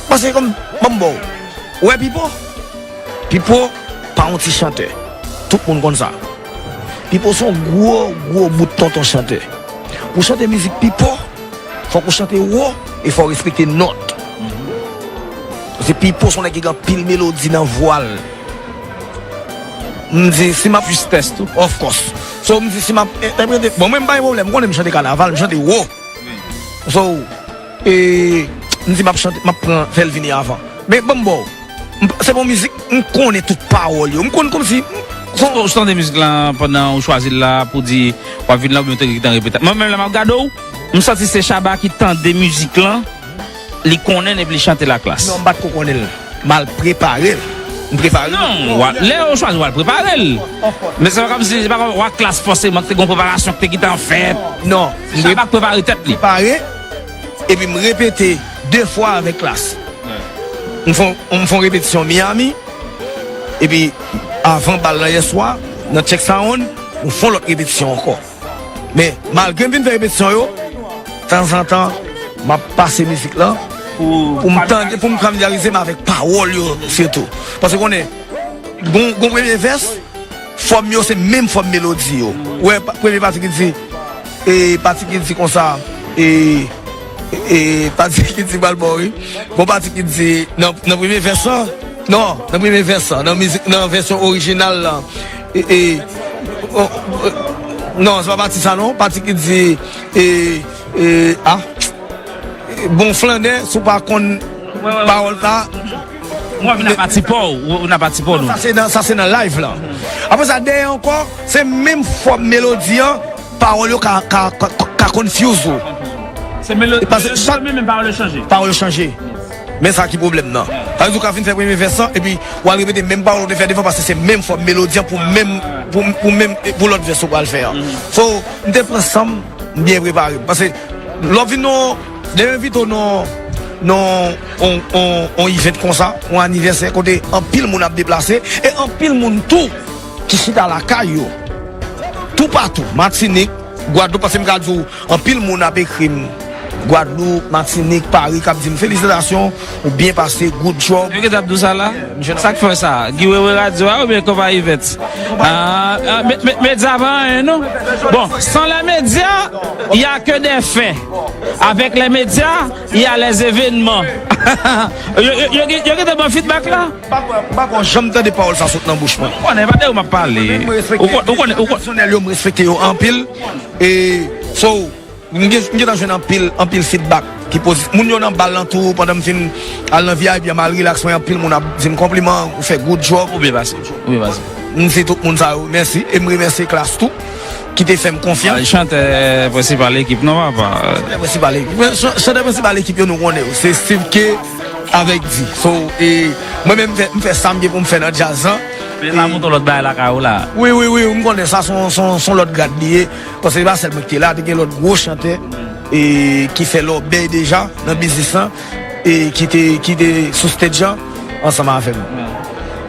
Paske kòm, ban m ba w. Ou wè Pipo? Pipo pa yon ti chantè. Tout moun konn sa. Pipo se yon gwo, gwo bout tonton chantè. Pou chante mizik Pipo, fòk ou chante wo e fò w respekte nòt. Paske Pipo se yon nèg ki gen anpil melodi nan vwa l. M di, si m ap Justès tou. Of course. So, m di, si m ap entèprete, bon, mwen, m pa gen pwoblèm. M konnen m chante kanaval, m chante wo. So, e, m di, m ap chante, m ap pran, fè l vini avan. Men, ban m ba w. M- Se bon mizik, m konnen tout pawòl yo. M konn kòmsi. Ou tande mizik lan pandan ou chwazi l la pou di w ap vin la oubyen ou te gentan repete? Mwen menm, lè m ap gade w, m santi se Shabba ki tande mizik lan, li konnen l epi li chante l a Klass. Non, m pa t ko konnen l. M al prepare l. M prepare l. Non, w a- lè yo chwazi w al prepare l. Men se pa kòmsi, se pa kòm w a Klass fòseman ki te gen yon preparasyon ki te gentan fèt. Non. Se Shabba k prepare tèt li. Prepare, epi m repete de fwa avèk Klass. M fè, m fè yon repetisyon Miami, epi avan bal lan yèswa, nan Check Sound, m fè yon lòt repetisyon ankò. Men, malgre m vin fè repetisyon yo, tanzantan, m ap pase mizik lan pou m tande, pou m familyarize m avèk pawòl yo, sitou. Paske konnen, gon, gon premye vès, fòm yo se menm fòm melodi yo. Ou wè, pa- premye pati ki di, e pati ki di konsa, E, e pati ki di pral ba w, wi. Gon pati ki di nan, nan premye vès lan. Non, nan premye vès lan, nan mizik, nan vèsyon orijinal la. E, e, o, o, non, se pa pati sa non. Pati ki di, e, e, a, bon flannè, si w pa konn pawòl sa. Mwen vin a pati pa w, ou vin a pati pa w nou. Sa se nan, sa se nan live la. Apre sa, dèyè ankò, se menm fòm melodi an, pawòl yo ka, ka, ka, ka confuse ou. Se melodi, Paske melodi chak- menm, men pawòl yo chanje. Pawòl yo chanje. Men sa ki pwoblèm nan. Sa vle di ou ka fin fè premye vès lan, epi w al repete menm pawòl ou te fè devan, paske se menm fòm melodi an pou menm, pou, pou menm, pou lòt vès ou pral fè an. So, m te pran san m, m byen prepare m. Paske, lè w vin nan, lè yo envite w nan, nan, on, on, on event konsa, on anivèsè, kote anpil moun ap deplase, e anpil moun tou ki chita lakay yo. Toupatou, Matinik, Gwadloup, paske m ka di w, anpil moun ap ekri m. Gwadloup, Matinik, Pari, k ap di m, felisitasyon, ou byen pase, good job. Yo gentan ap di w sa la? Sa k fè w sa? Guy Wewe Radio a oubyen konpayi Vèt? Ah, ah, me- me- medya pa anyen non. Bon, sans les médias, il y a que des faits. Avec les médias, il y a les événements. Yo- yo- yo- Yo gentan ban feedback la? M pa kwè, m pa kwè janm tande pawòl sa sot nan bouch mwen. Ou konnen, pa de ou m ap pale. Ou konnen, ou konnen. Pwofesyonèl yo, m respekte yo anpil. E, so, m gen, m gentan jwenn anpil, anpil feedback ki pozitif. Moun yo nan bal lan tou, pandan m fin al nan V I P an, m al rilaks mwen, anpil moun ap di m konpliman, ou fè good job. Ou byen pase, ou byen pase. M di tout moun sa yo mèsi, e m remèsye Klass tou, ki te fè m konfyans. Chantè prensipal ekip non, papa. Chantè prensipal ekip. Chantè prensipal ekip yo, nou konnen yo. Se Steve K avèk Di. So, e mwen menm, m fè, m fè sa m gen pou m fè nan djaz lan. Men sa montre w lòt bagay lakay ou la. Wi, wi, wi, m konnen sa se yon, se yon, se yon lòt grad li ye. Paske se pa sèl mwen ki te la, te gen lòt gwo chantè e ki fè lòbèy deja nan biznis lan e ki te, ki te sou stage lan ansanm avè m.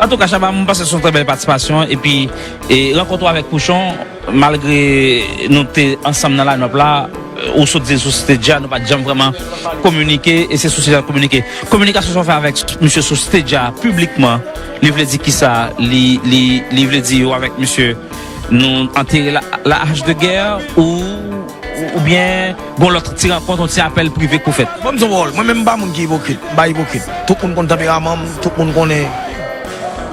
Antouka, Shabba, m panse se yon trè bèl patisipasyon. Epi, e, rankont ou avèk Pouchon, malgre nou te ansanm nan line-up la, ou sot di l sou stage la, nou pa t janm vrèman kominike, e se sou stage la nou kominike. Kominikasyon sa w fè avèk misye sou stage la, piblikman, li vle di kisa? Li, li, li vle di yo avèk misye, nou antere la, la hache de guerre, ou, oubyen gon lòt ti rankont, yon ti apèl prive k ou fèt? Ban m di w yon pawòl, mwen menm m pa moun ki ipokrit, m pa ipokrit. Tout moun konn tanperaman m, tout moun konnen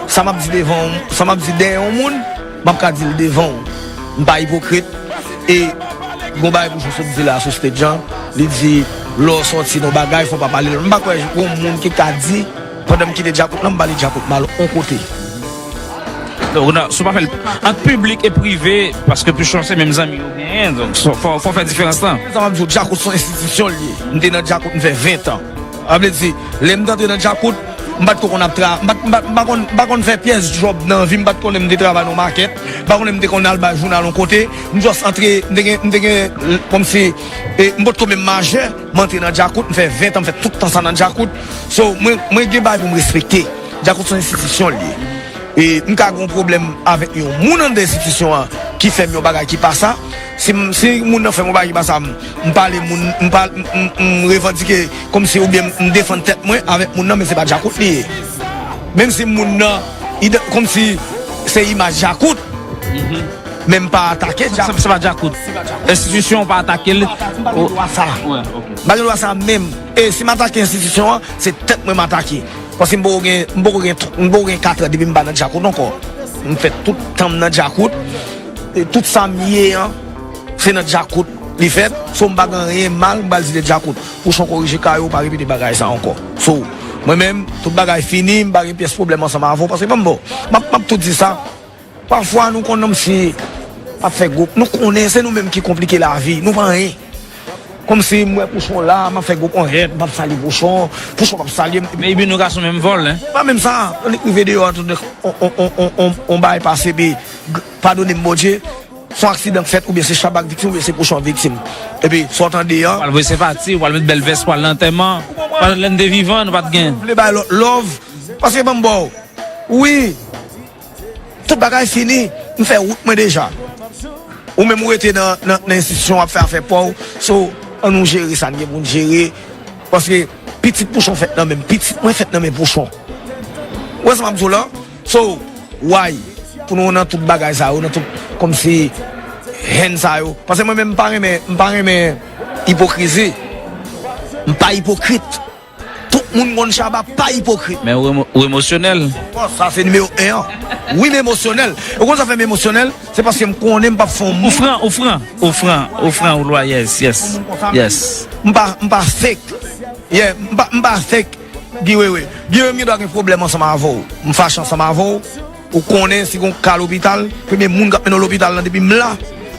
sa m ap di devan, sa m ap di dèyè yon moun, m ap ka di l devan w. M pa ipokrit. E gon bagay Pouchon sot di la sou stage lan, li di lè w sòti nan bagay, fò w pa pale lòt. M pa kwè gon moun ki ka di, pandan m kite Djakout lan, m pale Djakout mal on kote. Donk, non, si w pa fè l ant piblik e prive, paske Pouchon se menm zanmi ou genyen, donk, fò, fò w fè diferans lan. Sa m ap di w, Djakout se yon enstitisyon l ye. M te nan Djakout, m fè ven tan. Sa vle di, lè m t antre nan Djakout, m pa t ko konn ap tra, m pa t, m pa, m pa konn, m pa konn fè pyès djòb nan vi m, m pa t konnen m te travay nan yon makèt, m pa konnen m te konn al bay jounal yon kote, m just antre, m te gen, m te gen, kòmsi, e, m potko menm majè, m antre nan Djakout, m fè ven tan, m fè tout tan sa nan Djakout. So, mwen, mwen gen bagay pou m respekte. Djakout se yon enstitisyon l ye. E m ka gen yon pwoblèm avèk yon moun anndan enstitisyon an ki fè m yon bagay ki pa sa. Si m, si moun nan fè m yon bagay ki pa sa, m, m pale moun, m pale, m, m, m revandike kòmsi oubyen m, m defann tèt mwen avèk moun nan, men se pa Djakout li ye. Menm si moun nan, ide, kòmsi se imaj Djakout, men m pa atake Djakout. Se pa Djakout. Enstitisyon an pa atake l. M pa gen dwa sa. M pa gen dwa sa menm. E si m atake enstitisyon an, se tèt mwen m atake. Paske m poko gen, m poko gen, m poko gen katran depi m pa nan Djakout ankò. M fè tout tan m nan Djakout. E tout sa m ye an, se nan Djakout li fèt. So m pa gen anyen mal m pral di de Djakout. Pouchon korije kay ou, pa repete bagay sa ankò. So, mwen menm, tout bagay fini, m pa gen pyès pwoblèm ansanm avè w. Paske ban m ba w, m ap, m ap tou di sa. Pafwa nou konn kòmsi ap fè gwoup. Nou konnen se nou menm ki konplike lavi. Nou pa anyen. Kòmsi m wè Pouchon la, m ap fè gwoup on hèt, m p ap salye Pouchon, Pouchon p ap salye m. Maybe nou ka sou menm vòl, en. Pa menm sa, lè n rive deyò a, tout on, on, on, on, on, on bagay pase, epi, padone m, Bondye, s on aksidan k fèt, oubyen se Shabba k viktim, oubyen se Pouchon k viktim. Epi, sa w tande an. Ou pral voye senpati, ou pral met bèl vès, ou pral nan antèman. Pandan lè n te vivan, nou pa t gen. Vle bay lòt love, paske ban m ba w. Wi. Tout bagay fini. M fè wout mwen deja. Ou menm ou rete nan, nan, nan enstitisyon w ap fè afè pa w. So, ann nou jere sa n gen pou n jere. Paske pitit Pouchon fèt nan men m. Pitit mwen fèt nan men Pouchon. Ou wè sa m ap di w la? So, why? Pou nou nan tout bagay sa yo, nan tout kòmsi hèn sa yo. Paske mwen menm m pa renmen, m pa renmen ipokrizi. M pa ipokrit. Tout moun konn Shabba pa ipokrit. Men ou emo- ou emosyonèl. Bon, sa se nimewo en an. Wi, m emosyonèl. Ou konn sa fè m emosyonèl? Se paske m konnen m p ap fè yon moun. Ou fran, ou fran, ou fran, ou fran, ou lwa, yes, yes, yes. M pa, m pa fake. Yeah, m pa, m pa fake. Guy Wewe. Guy Wewe, m gen dwa gen pwoblèm ansanm avè w. M fache ansanm avè w. Ou konnen si gon ka lopital, premye moun k ap mennen w lopital lan depi m la,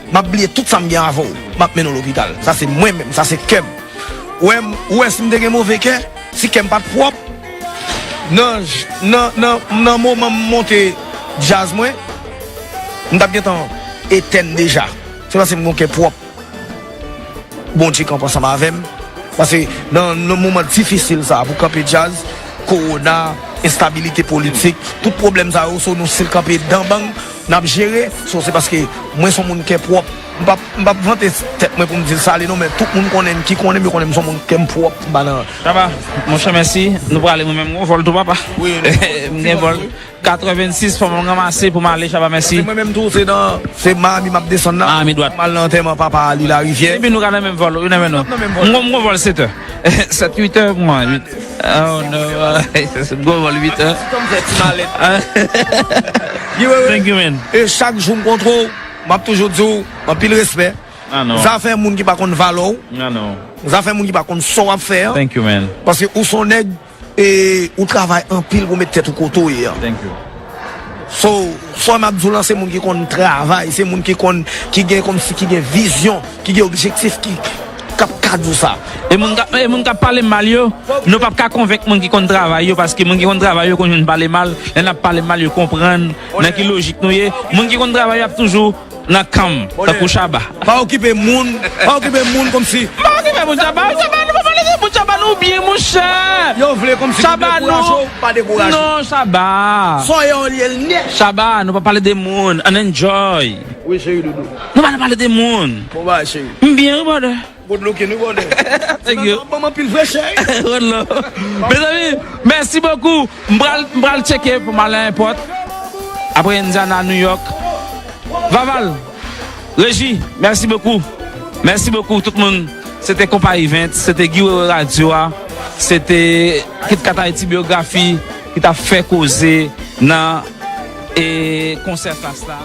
m ap bliye tout sa m gen avè w. M ap mennen w lopital. Sa se mwen menm, sa se kè m. Ou wè, m- ou wè si m te gen move kè, si kè m pa t pwòp, nan, j- nan, nan, nan moman m monte djaz mwen, m t ap gentan etèn deja. Se paske m gon kè pwòp. Bondye kanpe ansanm avè m. Paske nan, nan moman difisil sa a, pou kanpe djaz, kowona, enstabilite politik, tout pwoblèm sa yo, so nou still kanpe dan bang, n ap jere. So, se paske mwen se yon moun kè pwòp. M p ap, m p ap vante tèt mwen pou m di l sale non, men tout moun konnen m, ki konnen m, yo konnen m se yon moun kè m pwòp, m pa nan. Shabba, monchè, mèsi. Nou prale, mwen menm, mwen vòl tou, papa. Wi, nou vòl. M gen vòl. Katrevennsis, fò m ranmase pou m ale, Shabba, mèsi. Se mwen menm tou, se nan, se Miami m ap desann la. Miami dwat. M al nan antèman papa Ali Larivière. Epi nou ka nan menm vòl, wi, nan menm non. Nan menm vòl. M gon, m gon vòl sèt è. Sèt, uit è pou mwen, uit. Oh, no. M gon vòl uit è. Thank you, man. E chak jou m kontre w, m ap toujou di w, anpil respè. Ah, non. Zafè moun ki pa konn valè w. Ah, non. Zafè moun ki pa konn sa w ap fè an. Thank you, man. Paske ou se yon nèg e ou travay anpil pou met tèt ou kote w ye an. Thank you. So, sa m ap di w lan, se moun ki konn travay, se moun ki konn, ki gen kòmsi, ki gen vizyon, ki gen objektif, ki k ap ka di w sa. E moun k ap, e moun k ap pale mal yo, nou p ap ka konvenk moun ki konn travay yo, paske moun ki konn travay yo konn jwenn pale mal, lè n ap pale mal, yo konprann nan ki lojik nou ye. Moun ki konn travay yo ap toujou nan kan m, tankou Shabba. Pa okipe moun, pa okipe moun kòmsi. Pa okipe moun, Shabba, Shabba, nou pa pale de moun, Shabba, nou byen, monchè. Yo vle kòmsi Shabba, nou dekouraje w, pa dekouraje. Non, Shabba. Sa yo li ye l nèt. Shabba, nou pa pale de moun, ann enjoy. Wi, cheri doudou. Nou pa pale de moun. Bon bagay, cheri. M byen, wi, brother. Good looking, wi, brother. Thank you. Ban m anpil vre, cheri. One love. Mezanmi, mèsi bokou. M pral, m pral tcheke pou m al nan èpòt. Apre Indiana, New York. Vaval, Reji, mèsi bokou. Mèsi bokou tout moun. Se te Konpa Event, se te Guy Wewe Radio a, se te Kit Kat Ayiti Byografi ki t ap fè koze nan, e, konsè Fas la.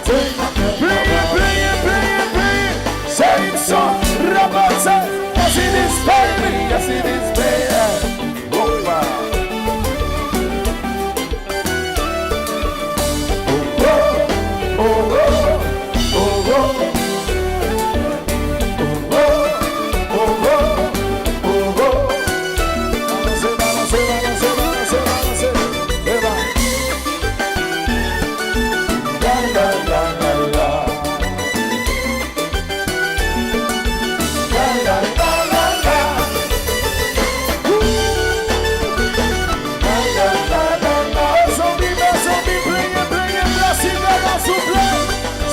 Play it, play it, play it, play it. Say it so, Roberto. Yes, it is, baby. Yes, it is, baby. Opa.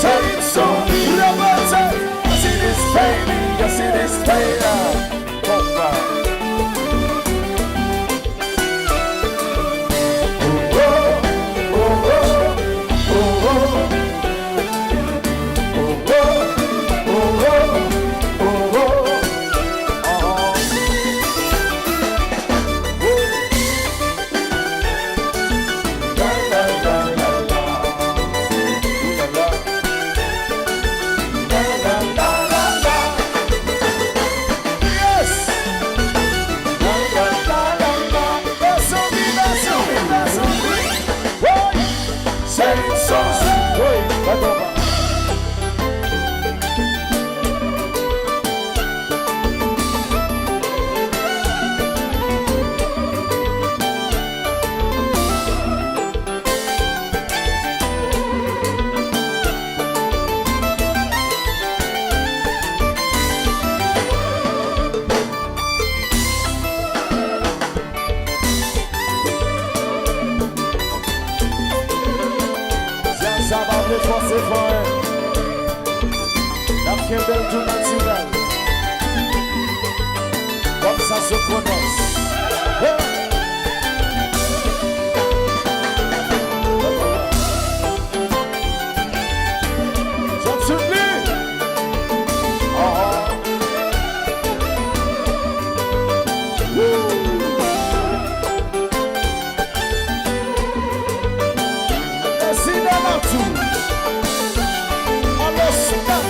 Say it so, Roberto. Yes, it is, baby. Yes, it is, baby. Opa. Sa pa vle fòse fò, en. N ap kenbe l tou natirèl. Kòm sa se pwononse. Zòt soutni. Alo, Steph.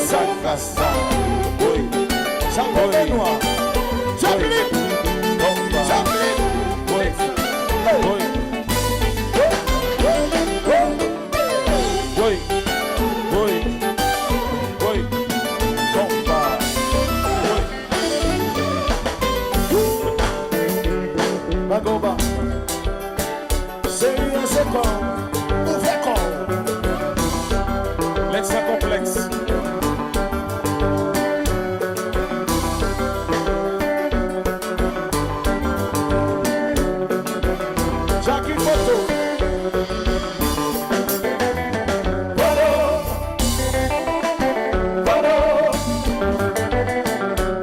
Sa k pase? Woy. Jacqueline! Jacqueline! Woy. Woy. Woy. Woy. Woy. Konpa. Woy. Magonba. Serye se kò, ouvè kò. Lèk san konplèks. Jackie Foto. Polo, polo,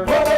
polo.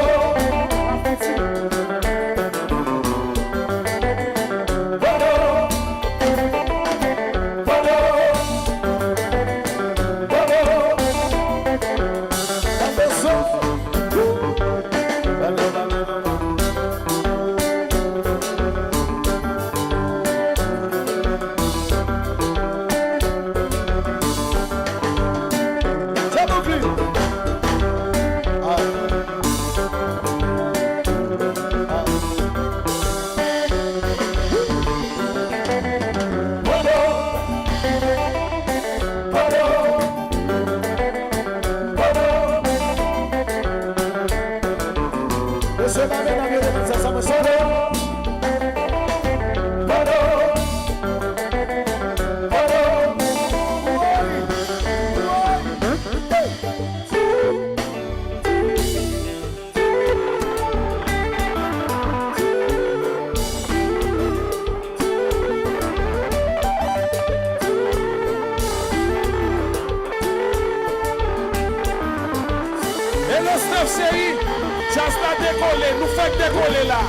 Hello Steph cheri, djaz la dekole, nou fèk dekole la.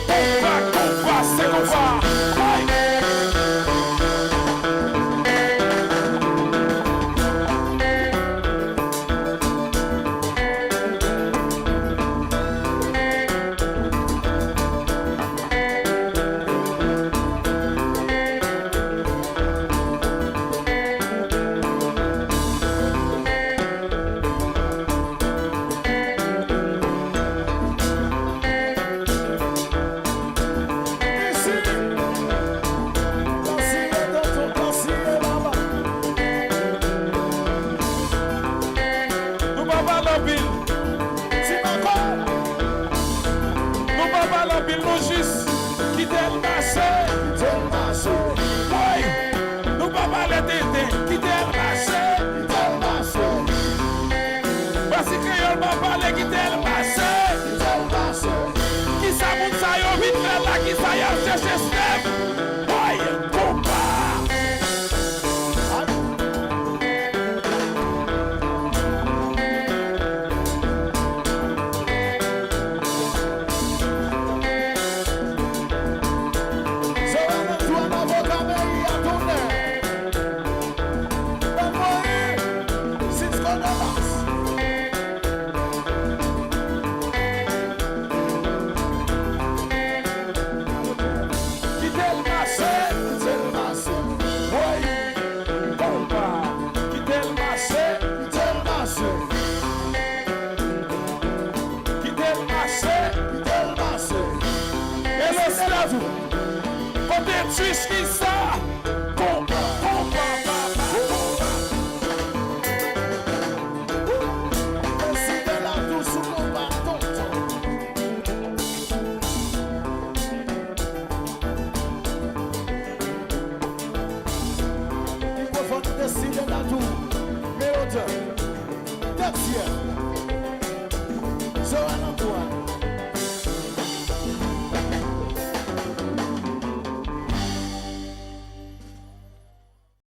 Konpa, konpa, se konpa. Ay! Nou pa pale anpil. Ti Mako. Nou pa pale anpil, nou jis kite l mache. Kite l mache. Woy! Nou pa pale tenten, kite l mache. Kite l mache. Pase kreyòl pa pale, kite l mache. Kite l mache. Kisa moun sa yo vin fè la? Kisa y ap chèche Steph? Woy! Konpa! Joel Antoine, avoka peyi a tounen. Ban mwen Cisco de Bas. Kite l mache, kite l mache. Woy, konpa. Kite l mache, kite l mache. Kite l mache, kite l mache. Hello Steph. Kote Trish ki sa? Konpa, konpa, papa, konpa. Prezidan la tou sou konpa, tonton. Mikwofòn deside la tou. Men yo Yeah.